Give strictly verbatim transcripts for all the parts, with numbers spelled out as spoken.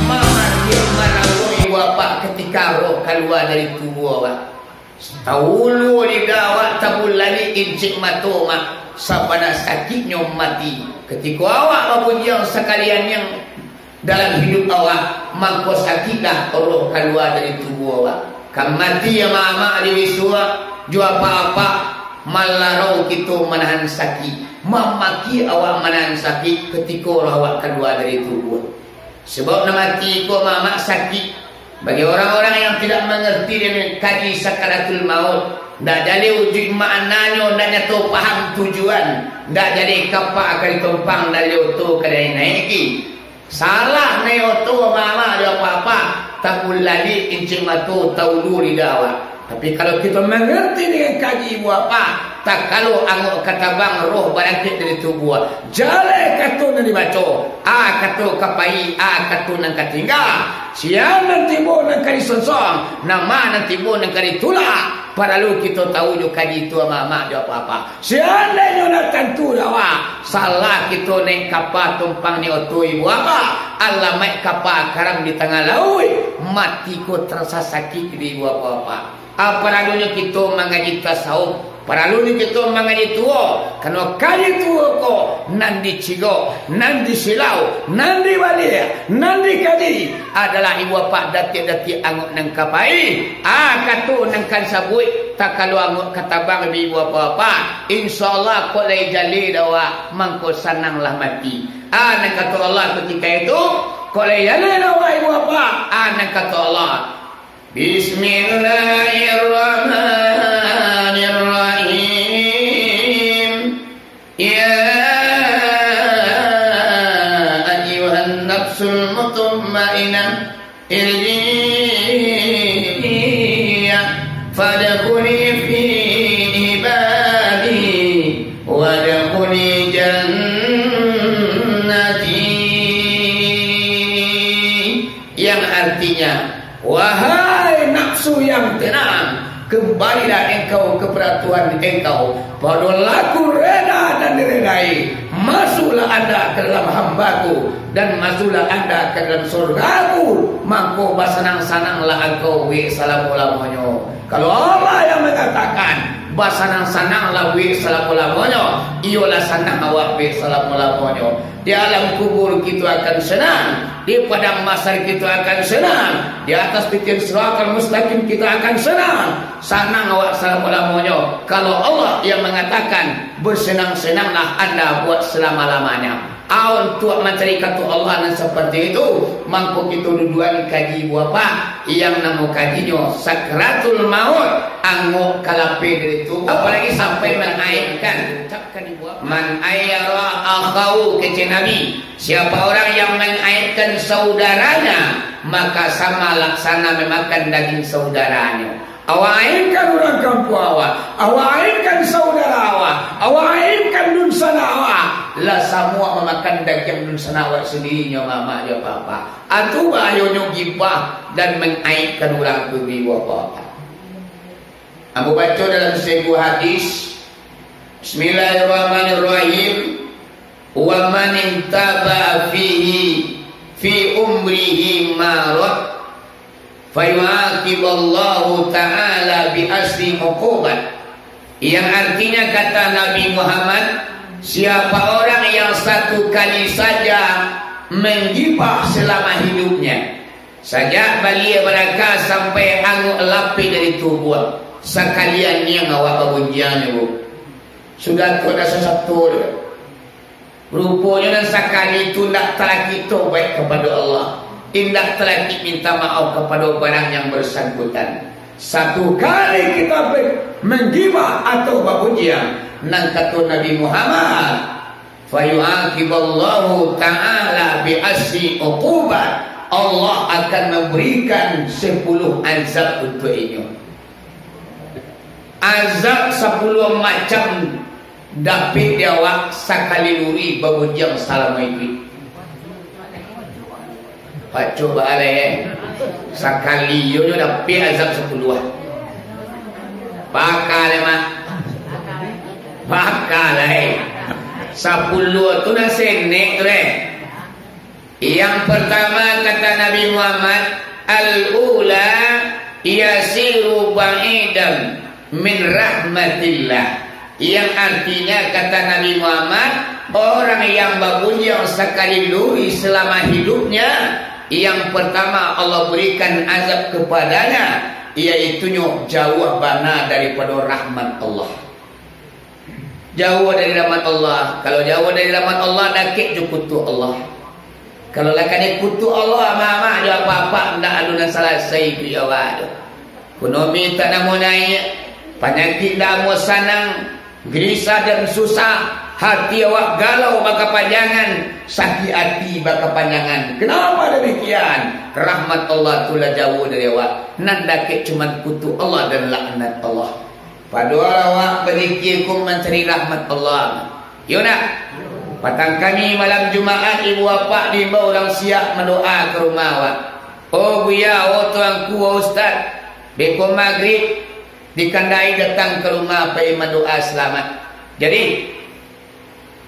Mamak, marawai wapak ketika roh kalua dari tubuah, Pak. Taulu lidah awak, tabulali incik mato, Mak, sabana sakiknyo mati. Katiko awak babujiang sakalian yang dalam hiduik awak, mangko sakiklah roh kalua dari tubuah awak. Ka mati, ya mamak, di bisuak, jo apak-apak, malarau kito manahan sakik, mamaki awak manahan sakik katiko roh awak kalua dari tubuah. Sebab nan mati ko mamak sakik. Bagi orang-orang yang tidak mangarti dengan kaji sakaratul maut, ndak jaleh ujuik maknanyo, ndak nyato paham tujuan, ndak jaleh kapa ka ditumpang, ndak jaleh oto ka dinaiki. Salah naiak oto mamak jo apak-apak, tabulali incik mato, taulu lidah awak. Tapi kalau kito mangarti dengan kaji ibu apak, takalo angok ka tabang, roh barangkek dari tubuah. Jaleh kato nan dibaco, a kato ka pai, a kato nan ka tingga. Sia nan tibo nan ka disonsong, nan ma nan tibo nan ka ditulak. Paralu kito tahu jo kaji tu, mamak jo apak-apak. Seandainyo lah tantu dek awak, salah kito naiak kapa, tumpang naiak oto ibu apak, alamaik kapa karam di tangah lauik, mati ko tarasa sakik di ibu apak-apak. Ah, paralunyo kito mangaji tasawuf, paralunyo kito mangaji tuo, karano kaji tuo ko nan dicigok, nan disilau, nan dibaliak, nan dikaji, adalah ibu apak datiak-datiak angok nan ka pai, a kato nan ka disabuik, takalo angok ka tabang bi ibu apak-apak, insya Allah kok lai jaleh dek awak, mangko sananglah mati. A nan kato Allah katiko itu, kok lai jaleh dek awak ibu apak, a nan kato Allah, Bismillahirrahmanirrahim. Ya ayyuhan nafsul mutmainnah, irji'i fadkhuli fi ibadi wadkhuli jannati. Yang artinya, wahai nafsu yang tenang, kembalilah engkau kepada Tuhan engkau, pado laku reda dan diredai, masuklah anda ke dalam hamba-Ku, dan masuklah anda ke dalam surga-Ku, mangko basanang-sananglah engkau wek salamo-lamonyo. Kalau Allah yang mengatakan, basanang-sananglah wek salamo-lamonyo, iyolah sanang awak wek salamo-lamonyo. Di alam kubur kito akan senang, di padang mahsyar kito akan senang, di atas titian Siratal Mustaqim kito akan senang. Sanang awak salamo-lamonyo, kalau Allah yang mengatakan, bersenang-senanglah anda buat selama-lamanya. Aun tuak mancari kato Allah nan seperti itu, mangko kito duduan kaji buah, Pak, yang namo kajinyo sakratul maut, angok ka lapeh dari tubuah, apalagi sampai mangaibkan. Man ayyara akhahu, kecek Nabi, siapa orang yang mengaibkan saudaranya, maka sama laksana memakan daging saudaranya. Awak aibkan urang kampuang awak, awak aibkan saudara awak, awak aibkan dunsanak awak, lah samua mamakan dagiang dunsanak awak sandiri nyo, mamak jo apak-apak. Atu bahayonyo gibah dan mangaibkan urang tu, ibu apak-apak. Ambo baco dalam sabuah hadis, Bismillahirrahmanirrahim. Wa man intaba fihi fi umrihi marad, fayu'aqiballahu ta'ala bi asri uqubat. Yang artinya, kata Nabi Muhammad, Siapa orang yang satu kali saja menggibah selama hidupnya, sajak balia baraka sampai anguak lapeh dari tubuah, sakalian niang awak babunjiang nyo, Bu. Sudah tu ado sasato dia. Ruponyo nan sakali tu indak talakik tobaik kapado Allah, indak talakik minta maaf kapado barang yang bersangkutan. Satu kali kita be-, menggibah atau babunjiang, nan kato Nabi Muhammad, "Fayu'aqiballahu ta'ala bi asyi uqubat." Allah akan memberikan sepuluh azab untuk inyo. Azab sapuluah macam dapek di awak sakali luri babunjiang salamo iduik. Pacok baalai, eh. Sakali iyo nyo dapek azab sapuluah. Baka lai, Mak. Baka lai. Sapuluah tu nan senek tu deh. Yang pertama, kata Nabi Muhammad, "Al-ula yasiru ba'idan min rahmatillah." Yang artinya, kata Nabi Muhammad, orang yang babunyiang sakali luri selama hidupnya, yang pertama Allah berikan azab kepadanya, yaitunyo jauah bana daripada rahmat Allah. Jauah dari rahmat Allah. Kalau jauah dari rahmat Allah, dakek jo kutuak Allah. Kalau lah kanai kutuak Allah, amak-amak jo apak-apak, ndak ado nan salasai tu jo awak tu. Ekonomi tak namuah naiak, panyakik ndak namuah sanang, gelisah dan susah, hati awak galau bakapanjangan, sakik hati bakapanjangan. Kenapa demikian? Rahmat Allah tu lah jauah dari awak. Nan dakek cuman kutuak Allah dan laknat Allah. Padohal awak bazikir ko mancari rahmat Allah. Iyo ndak? Patang kami malam Jumaat, ibu bapak diimbau urang Siak mandoa ka rumah awak. Oh Buya, oh Tuanku, oh Ustaz, beko magrib, dikandai datang ka rumah pai mandoa salamaik. Jadi,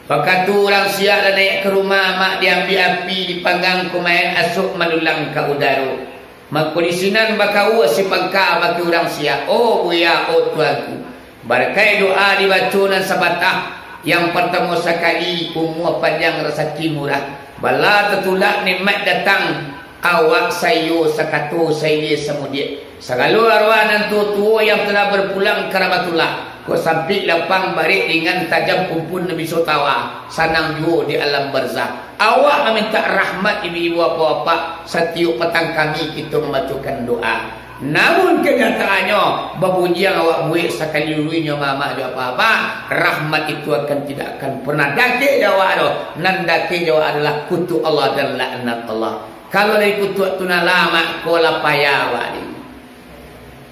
wakatu urang Siak lah naiak ka rumah, amak diambiak api, dipanggang kumain, asuak malulang ka udaro. Mako di sinan bakaua si pangka bagi urang Siak, "Oh Buya, oh Tuanku, barakaik doa dibaco nan sabatah, yang partamo sakali, umua panjang, rasaki murah, bala tatulak, nikmat datang, awak saiyo sakato, sailia samudiak, sagalo arwah nan tuo-tuo yang telah berpulang ka Rahmatullah, kok sampik lapang, barek ringan, tajam, pumpun nan biso tawa, sanang juo di alam barzah." Awak mamintak rahmat, ibu-ibu, bapak-bapak, satiok patang kami kito mambacokan doa. Namun kanyataannyo, babunyiang awak buek sakali luruihnyo, amak-amak jo apak-apak, rahmat itu akan tidak akan pernah dakek jo awak doh. Nan dakek jo awak adalah kutuak Allah dan laknat Allah. Kalau dari kutuak tu nan lah, mako lah payah awak ni.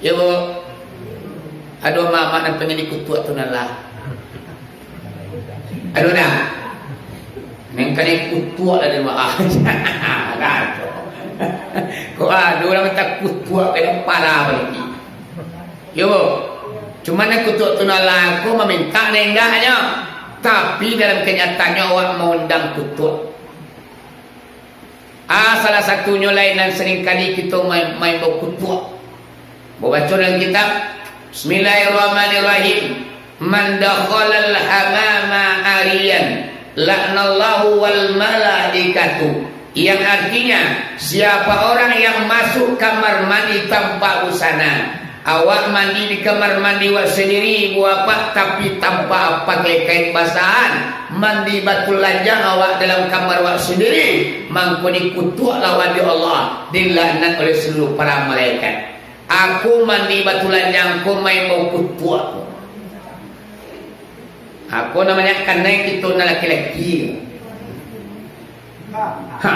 Iyo, Bu. Ado amak-amak nan panjadi kutuak tu nan lah. Ado ndak? Nan kanai kutuak lah di rumah. Ah, ado. Kok ado urang minta kutuak ka kepala bagi. Iyo, Bu. Cuman nan kutuak tu nan lah ko mamintak nan indaknyo. Tapi dalam kanyataannyo awak maundang kutuak. Ah, salah satunyo lai nan sering kali kito main, main bakutuak. Babaco dalam kitab, "Bismillahirrahmanirrahim. Man dakhalal hamama ariyan, laknallahu wal malaikatu." Yang artinya, siapa orang yang masuk kamar mandi tanpa busana, awak mandi di kamar mandi awak sandiri, ibu bapak, tapi tanpa pakai kain basahan, mandi batulanjang awak dalam kamar awak sandiri, mangko dikutuaklah awak dek Allah, dilaknat oleh seluruh para malaikat. Aku mandi batulanjang ko main bau kutuak. Ako namonyo kanai kito nan laki-laki. Ha.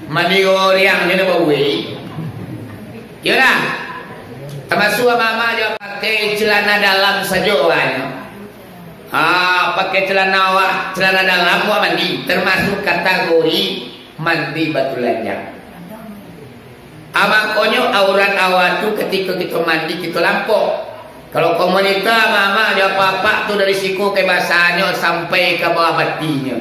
Mandi goriang je lah bau, eh. Iyolah. Tamasuak amak-amak jo pakai celana dalam sajo, wahai. Ah, pakai celana awak, celana dalam awak mandi, termasuk kategori mandi batulanjang. Ah, makonyo aurat awak tu katiko kito mandi, kito lampok. Kalau komunita, amak-amak jo apak-apak tu dari siko kain basahnyo sampai ka bawah batinyo.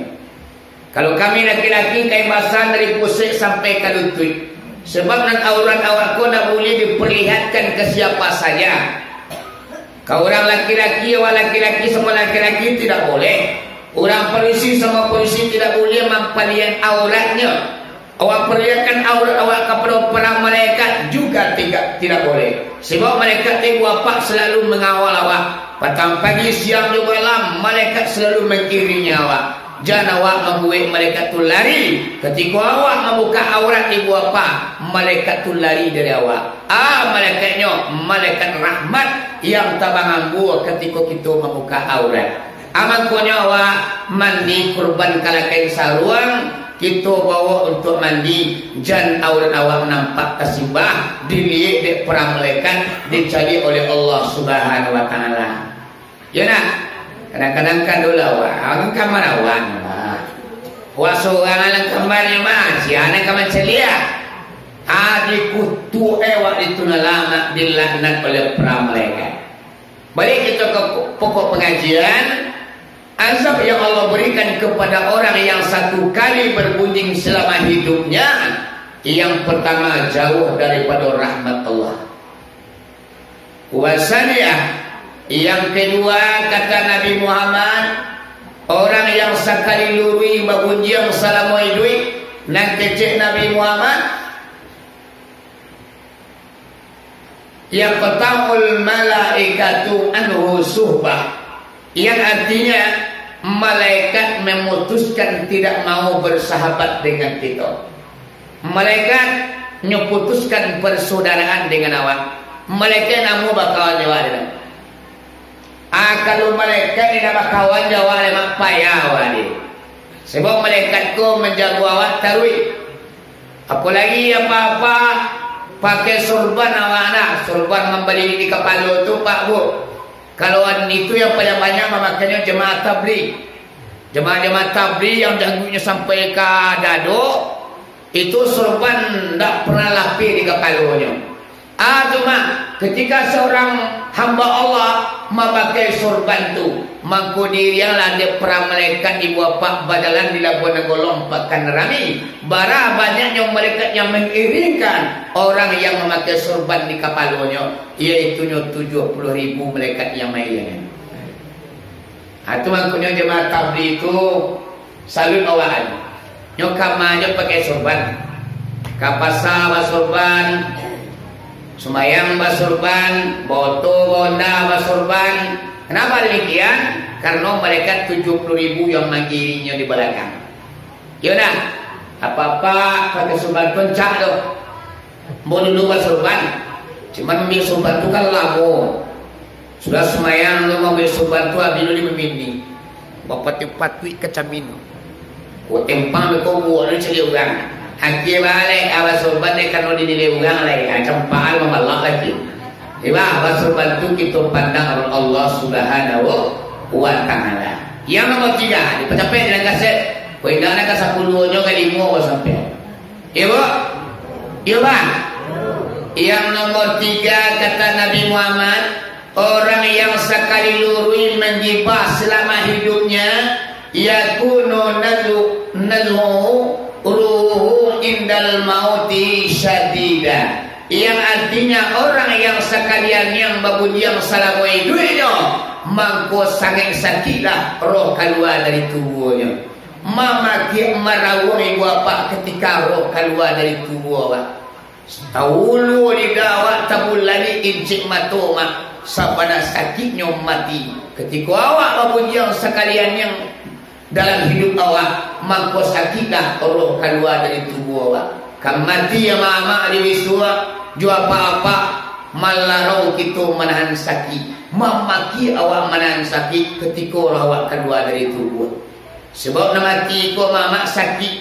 Kalau kami laki-laki, kain basahan dari pusek sampai ka lutuik. Sebab nan aurat awak ko ndak buliah diperlihatkan ka siapa saja. Kalau urang laki-laki, awak laki-laki samo laki-laki tidak boleh. Urang padusi samo padusi tidak boleh mampaliek auratnyo. Awak paliekkan aurat awak kapado para malaikat juga tidak, tidak boleh. Sebab malaikat ibu apak selalu mangawal awak. Patang pagi, siang jo malam, malaikat selalu mangiringi awak. Jan awak mambuek malaikat tu lari. Katiko awak mambukak aurat ibu apak, malaikat tu lari dari awak. Ah, malaikatnyo, malaikat rahmat yang tabang ambua katiko kito mambukak aurat. Ah, mangkonyo awak mandi kurban ka lakeh saruang, kito bawa untuak mandi, jan aurat awak nampak tasimbah, diliek dek para malaikat, dicaliak oleh Allah Subhanahu wa Ta'ala. Yo nak? Kadang-kadang kan dulu awak, awak kan kamar awak, Mak. Awak surang dalam kamarnyo, Mak, sia nan ka mancaliak. Ah, dikutuak awak itu nan lamak, dilaknat oleh para malaikat. Baliak kito ka pokok pangajian, azab yang Allah berikan kepada orang yang satu kali berbunjing selama hidupnya, yang pertama jauh daripada rahmat Allah. Wasaniyah, yang kedua, kata Nabi Muhammad, orang yang sakali lurui babunjiang salamo iduik, nan kecek Nabi Muhammad, yaqta'ul malaikatu anhu suhbah, yang artinya malaikat memutuskan tidak mau bersahabat dengan kito. Malaikat nyo putuskan persaudaraan dengan awak. Malaikat namo bakawan jo awak dek. Ah, kalau malaikat indak bakawan jo awak dek, mak, payah awak dek. Sebab malaikat ko manjago awak taruih. Apolagi apa-apa pakai sorban awak nak. Sorban mambali di kapalo tu, Pak, Bu. Kalau itu yang paling banyak mamakainya jemaah tabligh. Jemaah-jemaah tabligh yang jangguiknyo sampai ka dado, itu sorban ndak pernah lapeh di kapalonyo. Ah, tu mah, ketika seorang hamba Allah mamakai sorban tu, mangko dirianlah dek para malaikat ibu apak bajalan di labuah nan golong pakan rami. Bara banyaknyo malaikat yang mengiringkan orang yang mamakai sorban di kapalonyo, yaitunyo tujuah puluah ribu malaikat yang mairingi. Ha, tu mangkonyo jamaah tabligh tu salut awak. Nyo kama jo pakai sorban. Ka pasa basorban, sumbayang basorban, baoto baonda basorban. Kenapa demikian? Karena malaikat tujuah puluah ribu yang mangiringi di balakang. Iyo dah, apa-apa pakai sorban tu rancak tu. Ambo dulu basorban, cuman ambiak sorban tu kan lamo. Sudah sumbayang tu, ambo ambiak sorban tu, abih tu di mamini. Bapatuik-patuik ka camin. Ko tempang ko buak tu caliak urang. Akhia baleh, ah, basorban dek karano dinilai urang lai, ah, campak mamalak lagi. Iba, basorban tu kito pandang Allah Subhanahu wa Ta'ala. Yang nomor tiga, dipacapek dalam kaset. Ko indak nak ka sapuluahnyo, ka limo ko sampai. Iyo, Bu? Iyo, Bang? Yang nomor tiga, kata Nabi Muhammad, orang yang sakali lurui manggibah selama hidupnya, yakunu nazu-, nazuhu ruhu indal mauti syadida. Yang artinya orang yang sakalian yang babunyiang salamo iduiknyo, mangko sangaik sakiklah roh kalua dari tubuahnyo. Mamakiak marawuang ibu apak ketika roh kalua dari tubuah awak. Taulu lidah awak, tabulali incik mato, Mak. Sabana sakiknyo mati. Ketika awak babunyiang sakalian yang dalam hidup awak, mangko sakiklah roh kalua dari tubuah awak. Ka mati amak-amak di bisuak, jo apak-apak, malarau kito manahan sakik. Mamaki awak manahan sakik ketika roh awak kalua dari tubuah. Sebab nan mati ko mamak sakik.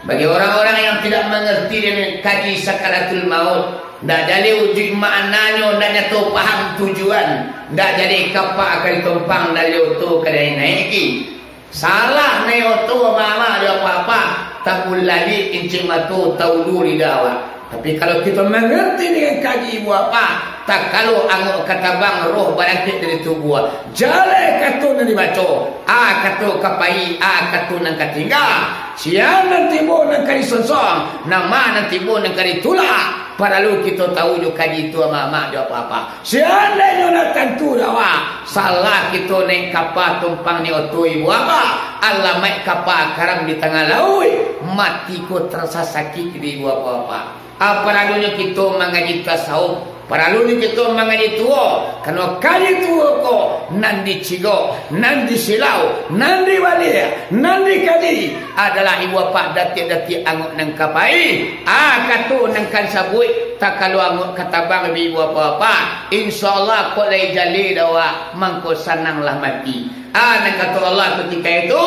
Bagi orang-orang yang tidak mangarti dengan kaji sakaratul maut, ndak jaleh ujuik maknanyo, ndak nyato paham tujuan, ndak jaleh kapa ka ditumpang, ndak jaleh oto ka dinaiki. Salah naiak oto mamak jo apak-apak, tabulali incik mato, taulu lidah awak. Tapi kalau kito mangarti dengan kaji ibu apak, takalo angok ka tabang, roh barangkek dari tubuah. Jaleh kato nan dibaco, a kato ka pai, a kato nan ka tingga. Sia nan tibo nan ka disonsong, nan ma nan tibo nan ka ditulak. Paralu kito tahu jo kaji tu, amak-amak jo apak-apak. Seandainyo lah tantu dek awak, salah kito naik kapa tumpang naik oto, ibu apak, alamaik kapa karam di tangah lauik, mati ko tarasa sakik di ibu apak-apak. Ah, paralunyo kito mangaji tasawuf, paralunyo kito mangaji tuo, karano kaji tuo ko nan dicigok, nan disilau, nan dibaliak, nan dikaji, adalah ibu apak datiak-datiak angok nan ka pai, ah, kato nan ka disabuik, takalo angok ka tabang bi ibu apak-apak. Insya Allah, kok lai jaleh dek awak, mangko sananglah mati. Ah, nan kato Allah kutiko itu,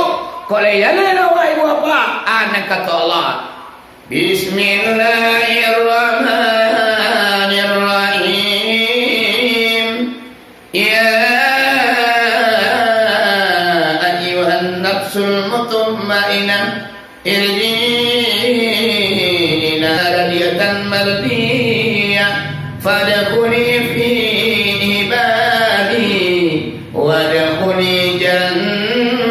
kok lai jaleh dek awak ibu apak, ah, nan kato Allah, Bismillahirrahmanirrahim. Ya ayyuhan nafsul mutmainnah, irji'i ila rabbiki radiyatan mardiyah, fadkhuli fi ibadi, wadkhuli jannati.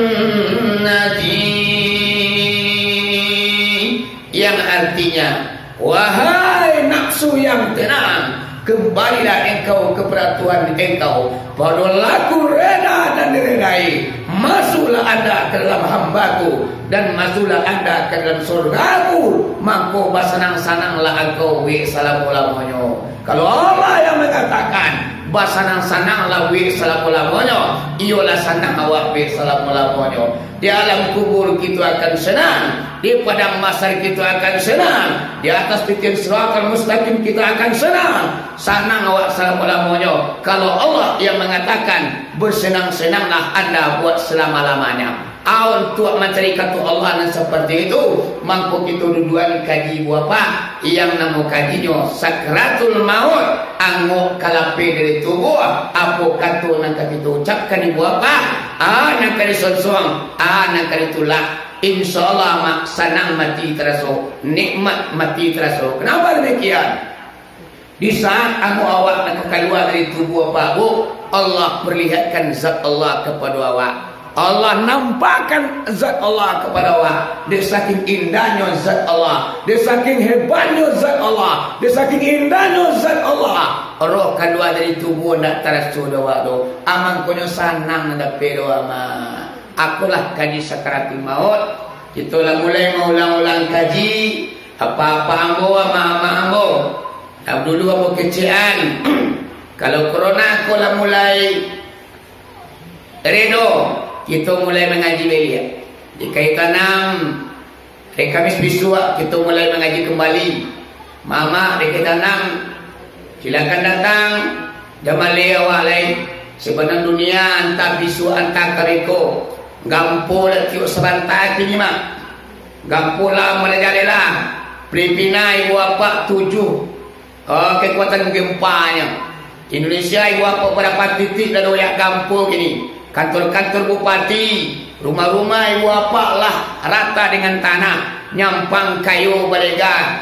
Yang artinya, wahai nafsu yang tenang, kembalilah engkau kepada Tuhan engkau, padolah Aku reda dan diredai, masuklah anda ke dalam hamba-Ku, dan masuklah anda ke dalam surga-Ku, mangko basanang-sananglah engkau, wek salamo-lamonyo. Kalau Allah yang mengatakan, basanang-sananglah wek salamo-lamonyo, iyolah sanang awak wek salamo-lamonyo. Di alam kubur kito akan senang, di padang mahsyar kito akan senang, di atas titian Siratal Mustaqim kito akan senang. Sanang awak salamo-lamonyo, kalau Allah yang mengatakan, basanang-sananglah anda buat salamo-lamonyo. Ah, untuak mancari kato Allah nan saparti itu, mangko kito duduakan kaji ibu apak, yang namo kajinyo sakratul maut, angok ka lapeh dari tubuah, apo kato nan ka kito ucapkan ibu apak, ah, nan ka disonsuang, ah, nan ka ditulak. Insya Allah, mak, sanang mati taraso, nikmat mati taraso. Kenapa demikian? Di saat angok awak nan ka kalua dari tubuah apak, Allah perlihatkan zat Allah kapado awak. Allah nampakkan zat Allah kapado awak. Dek saking indahnyo zat Allah, dek saking hebatnyo zat Allah, dek saking indahnyo zat Allah, roh kalua dari tubuah ndak taraso dek awak tu. Amangkonyo sanang dapek doh, amak. Akolah kaji sakaratul maut. Kito lah mulai maulang-ulang kaji, apak-apak ambo, amak-amak ambo. Lah dulu ambo kecek an. Kalau corona ko lah mulai redo, kito mulai mangaji baliak. Di Kaitanam, hari Kamis bisuak, kito mulai mangaji kambali. Mamak di Kaitanam, silakan datang. Jan maleh awak lai. Sabanang dunia antah bisuak antah kariko. Gampo lah tiok sabanta kini, mak. Gampo lah marajalela. Filipina ibu apak tujuh, eh, kekuatan gempanyo. Indonesia ibu apak barapa titik lah doyak gampo kini. Kantor-kantor bupati, rumah-rumah ibu apak lah rata dengan tanah. Nyampang kayo balega,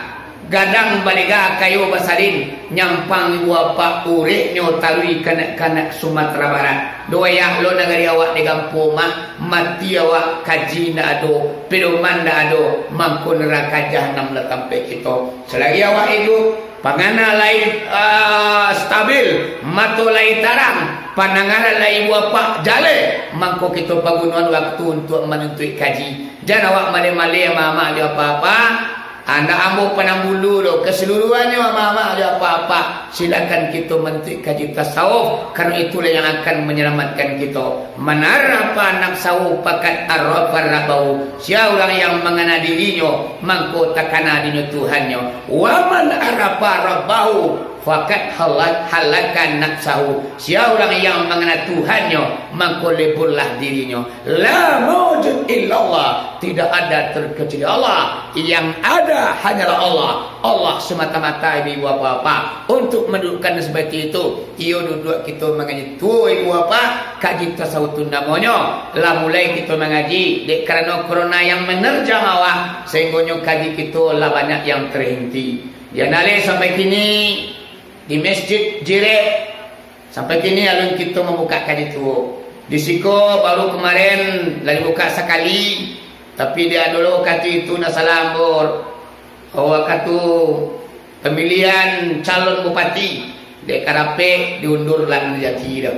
gadang balega kayo basalin. Nyampang ibu apak ureknyo taruih kanak-kanak Sumatera Barat. Doyak lo nagari awak di gampo, mak. Mati awak, kaji ndak ado, pedoman ndak ado, mangko naraka jahanam lah tampek kito. Salagi awak iduik, pangana lai, ah, stabil, mato lai tarang, pandangaran lai ibu apak jaleh, mangko kito pagunoan wakatu untuak manuntuik kaji. Jan awak maleh-maleh, mamak jo apak-apak. Indak ambo pandang bulu doh, kasaluruahannyo, mamak jo apak-apak. Silakan kito manuntuik kaji tasawuf, karano itulah yang akan manyalamatkan kito. Man arafa nafsahu faqad arafa rabbahu. Sia urang yang mangana dirinyo, mangko takana dirinyo Tuhannyo. Wa man arafa rabbahu faqad halak-, halaka nafsahu. Sia urang yang mangana Tuhannyo, mangko leburlah dirinyo. La maujud illallah. Tidak ada terkecuali Allah. Yang ada hanyalah Allah. Allah semata-mata, ibu apak-apak. Untuk mendudukkan seperti itu, iyo duduak kito mangaji tuo, ibu apak, kaji tasawuf tu namonyo. Lah mulai kito mangaji, dek karano corona yang menerjang awak, sehinggonyo kaji kito lah banyak yang terhenti. Di Anale sampai kini, di Masjid Jirek, sampai kini alun kito mambuka kaji tuo. Di siko baru kemarin lah dibuka sakali, tapi di ado lo wakatu itu nan salah ambo. Wakatu Pamilihan calon bupati, dek karapek diundur lah nan jadi tu.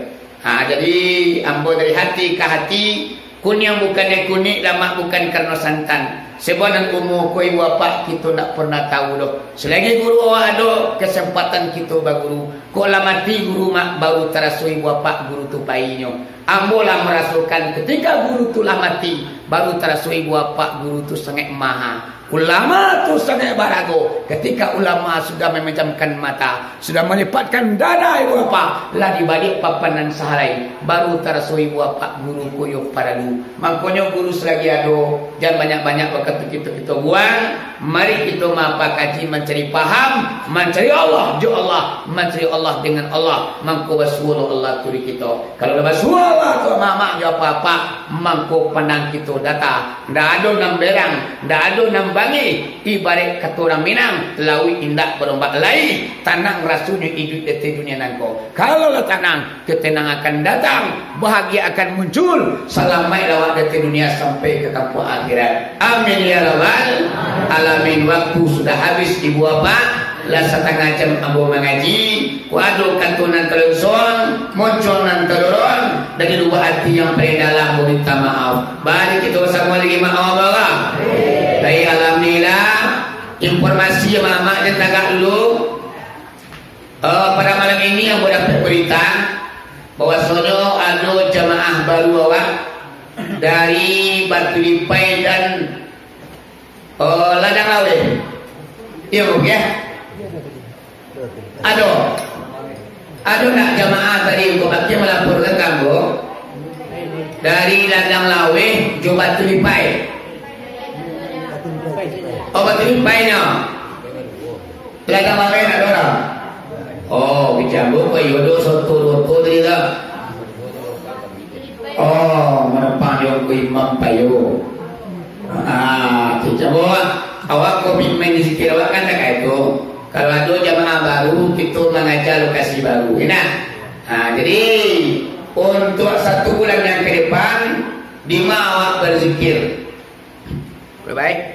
Ha, jadi, ambo dari hati ka hati, kuniang bukan dari kunik, lamak bukan karano santan. Sebab nan umua ko ibu apak kito ndak pernah tahu doh. Selagi guru awak ado, kesempatan kito baguru. Kok lah mati guru mak, baru taraso ibu apak guru tu painyo. Ambo lah marasokan ketika guru tu lah mati, baru taraso ibu apak guru tu sangaik maha. Ulama tu sangaik barago. Ketika ulama sudah memejamkan mata, sudah malipatkan dada ibu apak, lah di baliak papan nan sahalai, baru taraso ibu apak guru ko yo paralu. Mangkonyo guru selagi ado, jan banyak-banyak wakatu kito-kito buang. Mari kito mapakaji mancari paham, mancari Allah jo Allah, mancari Allah dengan Allah. Mangko basuo lo Allah tu di kito. Kalau lah basuo Allah tu mamak jo apak-apak, mangko panang kito data. Ndak ado nan berang, ndak ado nan bangih. Ibaraik kato urang Minang, lauik indak barombak lai. Tanang rasonyo iduik di ateh dunia nangko. Kalau lah tanang, ketenangan akan datang, bahagia akan muncul, salamaik lah awak di ateh dunia sampai ka kampuang akhirat. Amin ya rabbal alamin. Waktu sudah habis, ibu apak, lah satangah jam ambo mangaji. Kok ado kato nan talonsong, muncul nan talorong, dari lubuk ati yang paling dalam, ambo minta maaf. Mari kito basamo lagi maaf, Allah. Baik, alhamdulillah. Informasi yang mamak den tagak dulu. Eh, pada malam ini ambo dapat berita bahwasonyo ado jamaah baru awak dari Batu Lipai dan, eh, Ladang Laweh. Iyo, oke. Ado. Ado nak jamaah tadi, kok bakeh malaporkan ka ambo dari Ladang Laweh jo Batu Lipai. Oh, Batu Lipai nyo. Ladang Laweh ndak ado lah. Oh, kecambo ko iyo do soto-soto tadi lah. Oh, manumpang jo ko imam payo. Ah, kecambo awak ko main zikir awak kan ndak kaitu. Kalau ado jamaah baru, kito mangaja lokasi baru. Indak? Ah, jadi untuk satu bulan yang ke depan, di ma awak berzikir? Baik.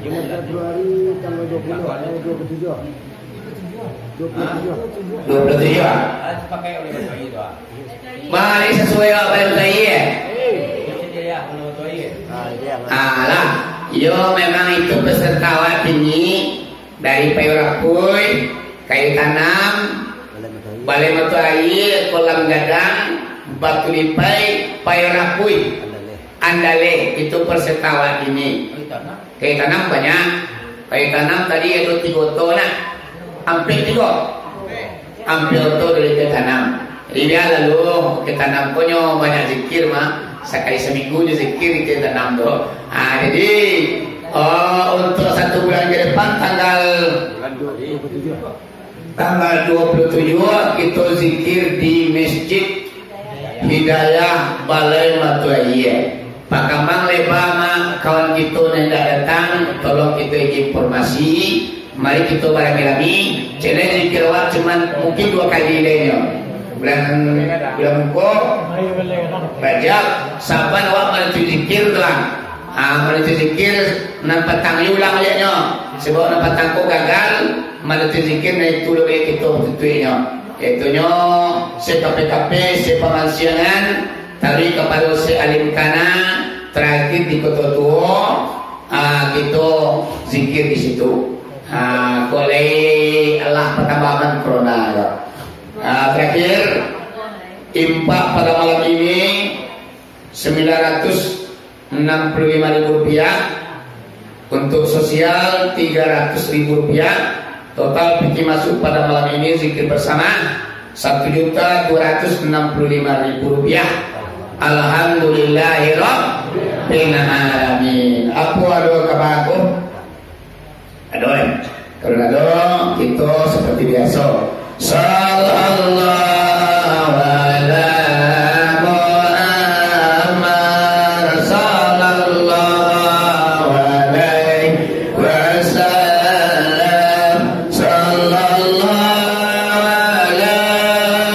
Bulan Februari tanggal dua puluh, eh, dua puluh tujuh. Dua puluh tujuh. Dua puluh tujuh, ah? Mari sesuai awak Batu Aie, eh? Alah, yo memang itu peserta awak tinggi. Dari Payo Rapui, Kayu Tanam, Balai Mata Aie, Kolam Gadang, Batu Lipai, Payo Rapui, Andaleh, itu peserta awak kini. Kayu Tanam banyak. Kayu Tanam tadi ado tigo oto lah. Ampia tigo. Ampia oto dari Kayu Tanam. Jadi, biar lalu, Kayu Tanam ko nyo banyak zikir mah. Sakali saminggu jo zikir di Kayu Tanam tu. Ah, jadi, oh, untuk satu bulan ke depan, tanggal, tanggal dua puluh tujuh, kito zikir di Masjid Hidayah Balai Mata Aie. Pak Kamang Leba mah, kawan kito nan indak datang, tolong kito ijin informasi. Mari kito barami-rami, channel zikir awak cuman mungkin dua kali lai nyo. Bulan, bulan muko, Rajab, Saban awak manuju zikir tu lah. Ah, manuju zikir nan patang yo ulang baliak nyo. Sebab nan patang ko gagal, manuju zikir nan itu lah baliak kito tutuiknyo. Yaitu nyo, se-K P K P, se-Pamansiangan, taruih kapado se-Alim Kana, tarakhir di Koto Tuo, ah, kito zikir di situ. Ah, kok lai alah patambahan corona tu. Ah, terakhir, infak pada malam ini sembilan ratus enam puluh lima ribu rupiah, untuk sosial tiga ratus ribu rupiah, total piti masuk pada malam ini zikir bersama satu juta dua ratus enam puluh lima ribu rupiah. Alhamdulillahirabbil alamin. Apo ado kaba ko? Ado, eh? Kalau ado, kito seperti biaso. Sallallahu ala Muhammad, sallallahu alaihi wasallam, sallallahu ala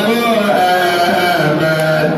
Muhammad.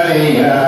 Iya.